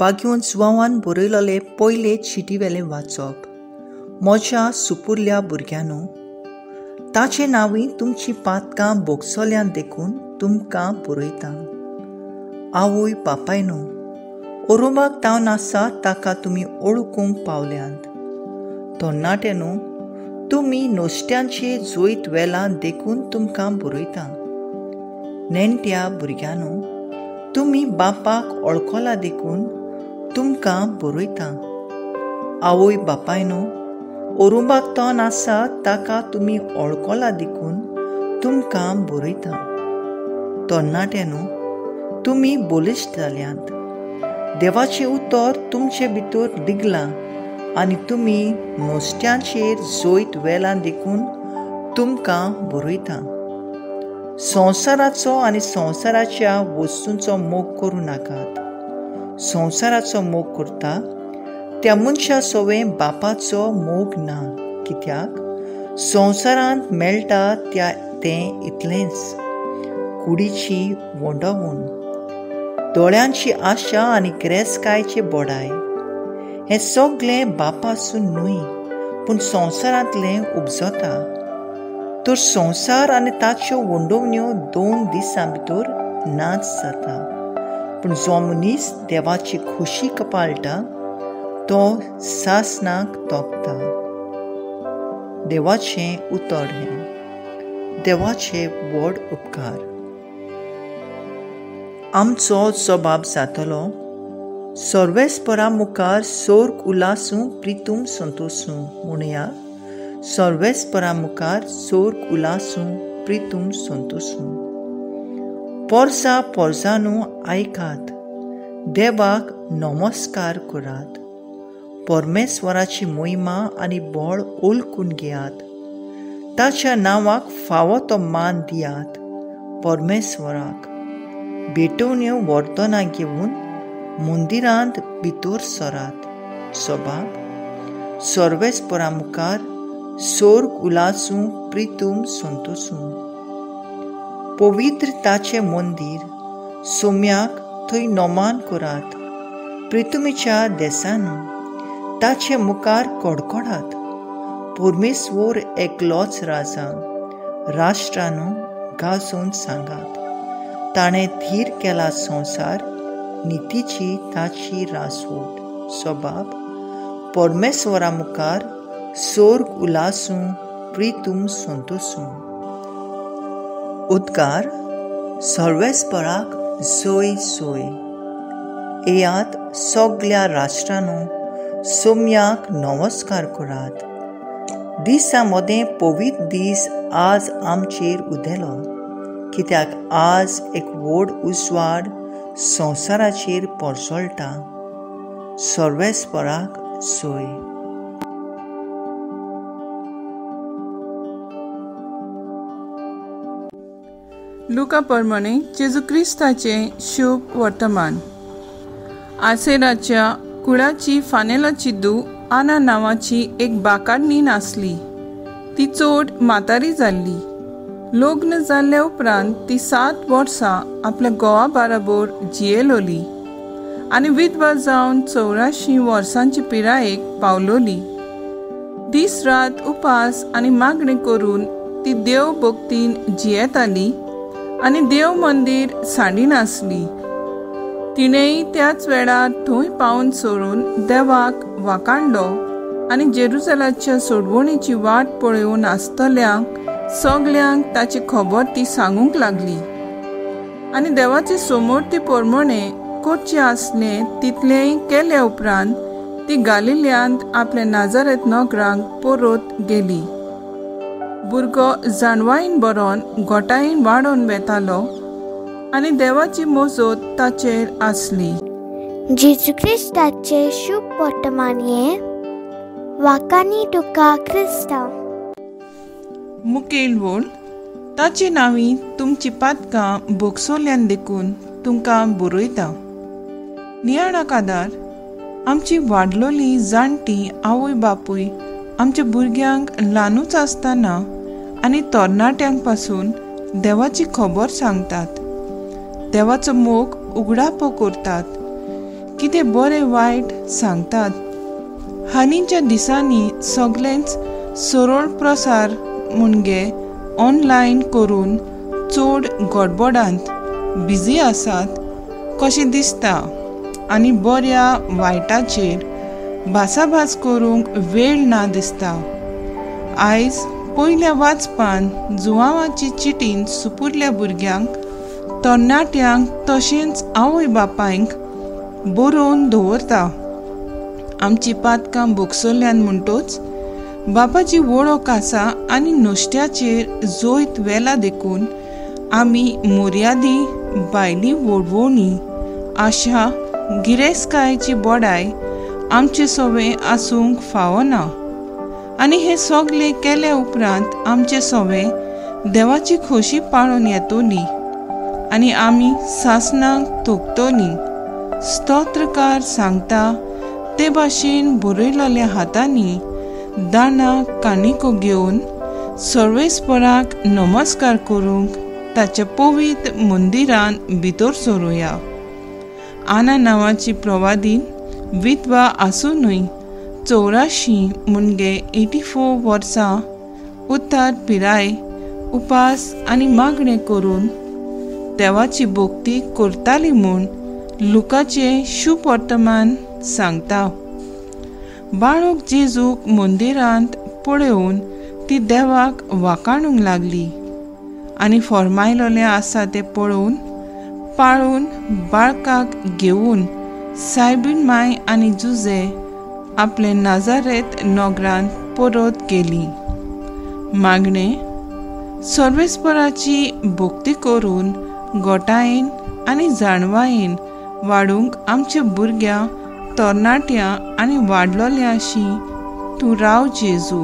भाग्यवंत जुवांवान बरयलोले पयले चिटीवेलें वाचप. म्हज्या सुपुरल्या भुरग्यांनो, ताचे नांवी तुमची पातकां भोगसोल्यांत देखून तुमकां बरयतां. आवय बापायनो, ओरोबाक तावन आसा ताका तुमी ओळखूंक पावल्यांत. तरणाट्यांनो, तुमी नश्ट्यांचे जैत वेलां देखून तुमकां बरयतां. नेण्ट्या भुरग्यांनो, तुमी बापाक ओळखला देखून तुमकां बरयतां. आवय बापायनो, ओरुंबाक तोन आसा ताका तुमी ओळखला देखून तुमकां बरयतां. तरणाट्यांनो, तुमी बलिश्ट जाल्यांत. देवाचें उतर तुमचे भितर रिगलां आनी तुमी नश्ट्यांचेर जैत वेलां देखून तुमकां बरयतां. संवसाराचो आनी संवसाराच्या वस्तूंचो मोग करूं नाकात. संवसाराचो मोग करता त्या मनशा सवें बापाचो मोग ना, कित्याक संवसारांत मेळटा त्या तें इतलेंच. कुडीची वोंडोवण, दोळ्यांची आशा आनी गिरेस्तकायेची बडाय हें सगळें बापासून न्हय, पूण संवसारांतलें उपजता. तर संवसार आनी ताच्यो वोंडोवण्यो 2 दिसां भितर नाच जाता, पूण जो मनीस देवाची खोशी कपाळटा तो सासणाक तोंकता. देवाचें उतर हें. देवाचे व्हड उपकार. आमचो जबाब जातलो, सर्वेस्परा मुखार सोर्ग उलासूं प्रितूम संतोसूं. म्हणया, सर्वेस्परा मुखार सोर्ग उलासूं प्रितूम संतोसूं. पोरसा पोरसानू आयकात, देवाक नमस्कार करात. परमेश्वराची मोहिमा आनी बळ ओळखून घेयात. ताच्या नांवाक फावो तो मान दियात. परमेश्वराक भेटवण्यो वर्तनां घेवन मंदिरांत भितर सरात. सबाब, सर्वेस्परा मुखार सोर्ग उलासूं प्रितूम संतोसूं. पवित्र ताचें मंदीर सोम्याक थंय नमान करात. प्रितुमीच्या देसानू ताचे मुखार कडकडात. परमेश्वर एकलोच राजा, राष्ट्रानू गाजोवन सांगात. ताणें थीर केला संवसार, नितीची ताची रासवट. सबाब, परमेश्वरा मुखार सोर्ग उलासूं प्रितूम संतोसूं. उद्गार, सर्वेस्पराक जोय जोय. येयात सगल्या राष्ट्रानू, सोम्याक नमस्कार करात. दिसा मदें पवित्र दीस आज आमचेर उदेलो, कित्याक आज एक व्हड उजवाड संवसाराचेर परजळटा. सर्वेस्पराक सोय. लुका प्रमाणे जेजू क्रिस्ताचें शुभ वर्तमान. आसेराच्या कुळाची फानेलाची धूव आना नांवाची एक बाकारणी आसली. ती चड म्हातारी जाल्ली. लग्न जाल्ल्या उपरांत ती 7 वर्सां आपल्या घोवा बराबर जियेलोली आनी विधवा जावन 84 वर्सांची पिरायेक पावलोली. दीस रात उपास आनी मागणी करून ती देव भक्तीन जियेताली आनी देव मंदीर सांडिनासली. तिणेंय त्याच वेळार थंय पावन सोडून देवाक वाकांडलो आनी जेरुजलाच्या सोडवणीची वाट पळोवन आसतल्यांक सगल्यांक ताची खबर ती सांगूंक लागली. आनी देवाचे समोर ती प्रमाणे करचें आसलें तितलेंय केल्या उपरांत ती गालिल्यांत आपल्या नाजारेत नगरांक परत गेली. भुरगो जाणवायेन बरोवन गोटायेन वाडोवन वेतालो आनी देवाची मजत ताचेर आसली. जेजू क्रिस्ताचें शुभ वर्तमान हें. वाकानी तुका क्रिस्तांव. मुखेल वोल, ताचे नांवी तुमची पातकां भोगसोल्यान देखून तुमकां बरयता. नियाळाक आदार, आमची वाडलोली जाणटी आवय बापूय आमच्या भुरग्यांक ल्हानूच आसतना आनी तरणाट्यांक पासून देवाची खबर सांगतात. देवाचो मोग उगडापो करतात. कितें बरें वायट सांगतात. हालींच्या दिसांनी सगळेंच सरळ प्रसार म्हणजे ऑनलायन करून चड गडबडांत बिजी आसात कशें दिसता आनी बऱ्या वायटाचेर भासाभास करूंक वेळ ना दिसता. आयज पयल्या वाचपान जुवांवाची चिटीन सुपुरल्या भुरग्यांक, तरणाट्यांक तशेंच आवय बापायंक बरोवन दवरता. आमची पातकां भोगसल्यान म्हणटोच बापाची वळख आसा आनी नुस्त्याचेर जैत वेला देखून आमी मोर्यादी भायली वडवणी आशा गिरेस्तकायेची बडाय आमचे सवे आसूंक फावना. आनी हें सगळें केल्या उपरांत आमचे सवे देवाची खोशी पाळून येतली आनी आमी सासणाक तोखतली. स्तोत्रकार सांगता ते भाशेन बरयलेल्या हातांनी दाना कानिको घेवन सर्वेस्पराक नमस्कार करूंक ताच्या पवित्र मंदिरान भितर सरुया. आना नांवाची प्रवादीन विधवा आसुनूय 84 म्हणजे 84 वर्सां उतार पिराय उपास आनी मागणें करून देवाची भक्ती करताली म्हूण लुकाचें शुभवर्तमान सांगता. बाळक जेजूक मंदिरांत पळोवन ती देवाक वाखाणूंक लागली आनी फॉर्मायलेलें आसा तें पळोवन पाळून बाळकाक घेवन सायबीण माय आनी जुजे आपले नाजारेत नगरांत परत गेली. मागणें सर्वेस्पराची भक्ती करून गोटायेन आनी जाणवायेन वाडूंक आमच्या भुरग्यां, तरणाट्यां आनी वाडलोल्यांशी तूं राव जेजू.